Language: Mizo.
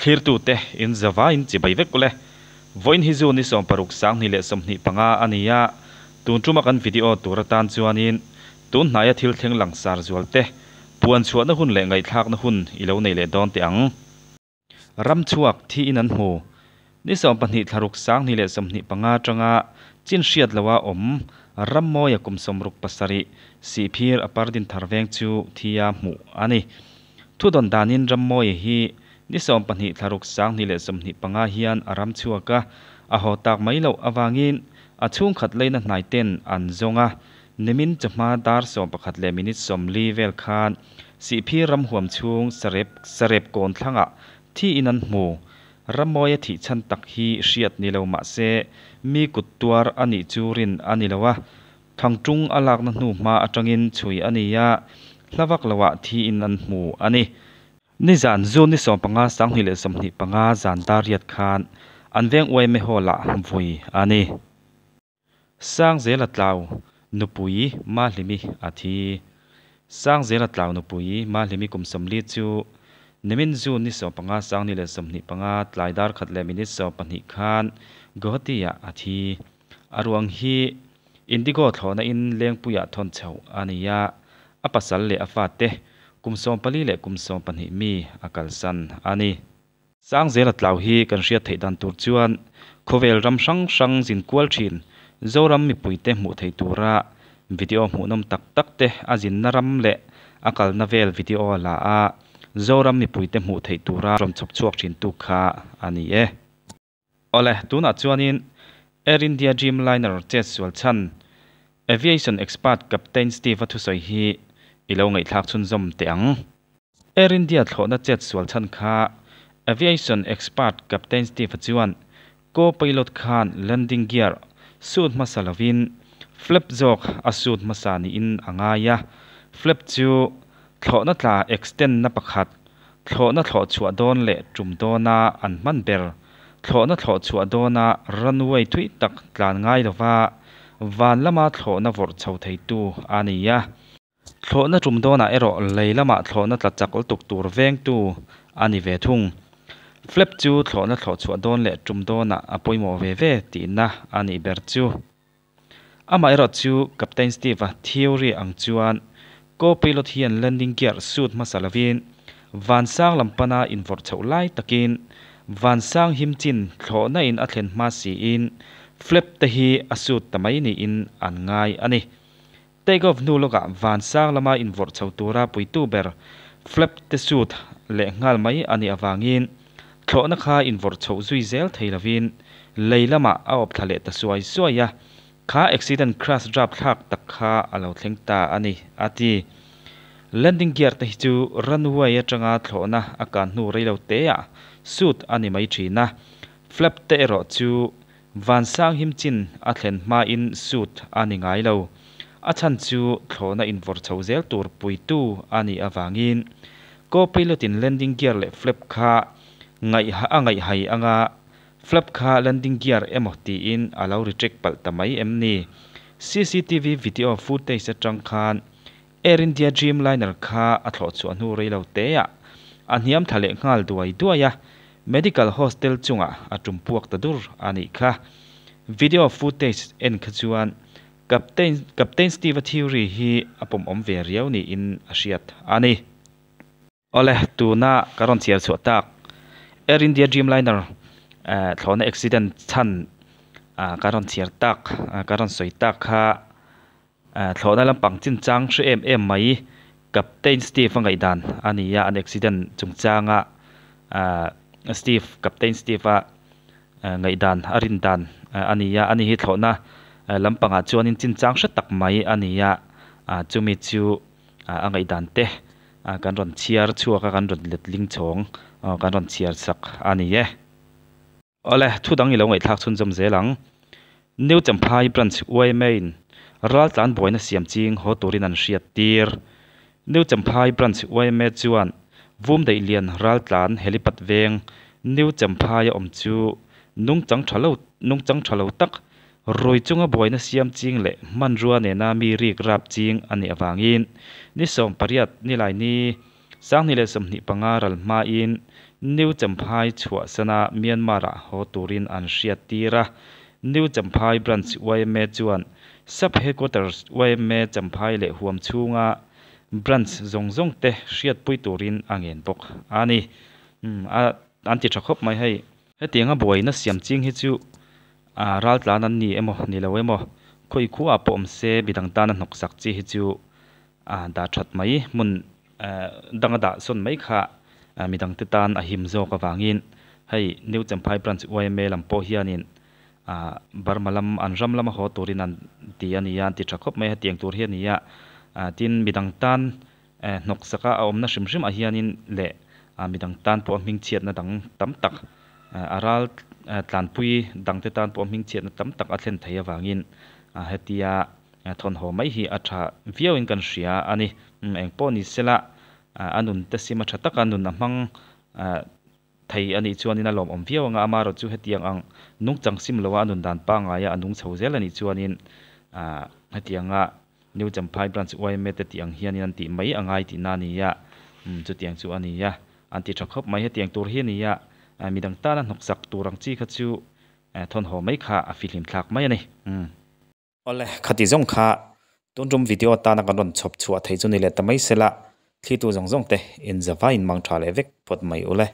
Thlirtute in zavaiin chibai vek ule. Vawiin hi June ni 60 2025 a ni a, tun tuma kan video tur atan chuanin tun hnaia thil thleng langsar zual te puan chhuahna hun leh ngaihthlakna hun i lo nei leh dawn teh ang. Ram chhuak thiin an hmu. Ni 20 thlaruk 2025 atanga chin hriat loha awm Rammawia kum 67 Sihphir a Pardin thar veng chu thia hmuh a ni. Thudawn danin Rammawia hi ni 20 thlaruk 2025 hian a ram chhuak a, a haw tak mai loh avangin a chhungkhat leina hnai ten an zawng a, nimin chawhma dar 11 leh minute 40 vel khan Sihphir ram huam chhung sarep sarep kawn thlangah thiin an hmu. Rammawia thih chhan tak hi hriat ni lo mah se mi kut tuar a nih chu rin a ni lo a, thangṭung a lakna hnu hma aṭangin chhui a ni a, hlavak loah thiin an hmu a ni. Nizan June ni 15 2025 zan dar riat khan an veng YMA Hall-ah vui a ni. Sangzela Tlau nupui Mahlimi a thi. Sangzela Tlau nupui Mahlimi kum 40 chu nimin June ni 15 2025 tlai dar 1 leh minute 20 khan Guwahati-ah a thi. A ruang hi Indigo thlawhna in Lengpuiah thawn chhoh a ni a, a pasal leh a fate kum 14 leh kum 12 mi a kalsan a ni. Sangzela Tlau hi kan hriat theih dan tur chuan khawvel ram hrang hrang zin kual thin Zoram mipuite hmuh theih tura video hmuhnawm tak tak te a zinna ram leh a kalna vel video la a Zoram mipuite hmuh theih tura rawn chhawp chhuak thin tu kha a ni e. Awle, tunah chuanin Air India Dreamliner chet sual chhan aviation expert Captain Steve a thusawi hi i lo ngaihthlak chhunzawm teh ang. Air India thlawhna chet sual chhan kha aviation expert Captain Steve a chuan co-pilot khan landing gear suit hmasa lovin flap zawk a suit hmasa niin a ngai a, flap chu thlawhna tla extend na pakhat thlawhna thlawh chhuah dawn leh tum dawna an hman ber thlawhna thlawh chhuah dawna runway thui tak tlan ngai lova van lama thlawhna vawrh chho thei tu a ni a. Thlawhna tum dawnah erawh lei lama thlawhna tla chak lutuk tur veng tu a ni ve thung. Flap chu thlawhna thlawh chhuah dawn leh tum dawnah a pawimawh ve ve tihna a nih ber chu. Amah erawh chu Captain Steve a theory ang chuan co-pilot hian landing gear suit hmasa lovin vansang lampana invawrh chhoh lai takin vansang him chin thlawhna in a thlen hma siin flap te hi a suit ta mai niin an ngai a ni. Take off hnu lawkah vansang lama invawrh chho tura puitu ber flap te suit leh nghal mai a nih awangin thlawhna kha invawrh chhoh zui zel thei lovin lei lamah a awp thla leh ta suai suai a, kha accident crash drop thlak tak kha a lo thleng ta a ni, a ti. Landing gear te hi chu runway atanga thlawhna a kan hnu rei lo te ah suit a ni mai thin a, flap te erawh chu vansang him chin a thlen hma in suit a ni ngai lo. A chhan chu thlawhna invawrh chho zel tur puitu a nih awangin co-pilot in landing gear leh flap kha ngaih a ngaih hai anga flap kha landing gear emaw tiin a lo retract palh ta mai em ni. CCTV video footage atang khan Air India Dreamliner kha a thlawh chhuah hnu rei lo te ah a hniam thla leh nghal duai duai a, medical hostel chungah a tum puak ta dur a nih kha. Video footage en kha chuan Captain Captain Steve a theory hi a pawm awm ve riau niin a hriat a ni. Awle, tuna ka rawn chhiar chhuah tak Air India Dreamliner thlawhna accident chhan ka rawn chhiar tak ka rawn sawi tak kha thlawhna lampang chinchang hre em em mai Captain Steve a ngaihdan a ni a, an accident chungchanga Steve Captain Steve a ngaihdan a rin dan a ni a, ani hi thlawhna lampangah chuanin chinchang hre tak mai a ni a, chumi chu a ngaihdan te kan rawn chhiar chhuak a, kan rawn letling chhawng kan rawn chhiar sak a ni e. Awle, thudang i lo ngaihthlak chhunzawm zel ang. New Champhai Branch YMA in raltlan buaina siam ching haw turin an hriat tir. New Champhai Branch YMA chuan vum deih lian raltlan helipad veng New Champhai a awm chu nungchang tha lo nungchang tha lo tak rui chunga buaina siam ching leh hmanrua nena mi rik rap ching a nih awangin ni 18 ni lai ni 2025 ral hma in New Champhai chhuahsana Myanmar-ah haw turin an hriattir a. New Champhai Branch yma chuan Sub Headquarters yma Champhai leh huam chhunga Branch zawng zawng te hriatpui turin a ngen bawk a ni. Umm a an ti tha khawp mai hei. Hetianga buaina siam ching hi chu a raltlan an ni emaw ni lo emaw khawi khuaah pawh awm se midang tana hnawksak chi hi chu a dah that mai hmun danga dah sawn mai kha midangte tan a him zawk avangin hei New Champhai Branch yma lam pawh hianin ah Burma lam an ram lama haw turin an ti a ni a an ti tha khawp mai a hetiang tur hi a ni a ah tin midang tan hnawksaka a awmna hrim hrim ah hianin leh ah midang tan pawh a hmingchhiatna dang tam tak a ral tlanpui dangte tan pawh a hmingchhiatna tam tak a thlen thei avangin ah hetia thawnhaw mai hi a tha viauin kan hria a ni engpawh ni sela a nun te sima tha taka nun a hmang thei a nih chuanin a lawmawm viau ang a, amaherawh chu hetiang ang nungchang sim loa a nun dan pangngaia a nung chho zel a nih chuanin ah hetianga New Champhai Branch yma te tih ang hianin an tih mai a ngai tihna a ni a, umm chutiang chu a ni a, an ti tha khawp mai hetiang tur hi a ni a, midang tana hnawksak tur ang chi kha chu thawnhaw mai kha a fihlim thlak mai a ni. Umm. Awle, khati zawng kha tun tum video atana kan rawn chhawp chhuah thei chu ni leh ta mai sela, thlitu zawng zawng te inzavaiin mang tha leh vek phawt mai ule.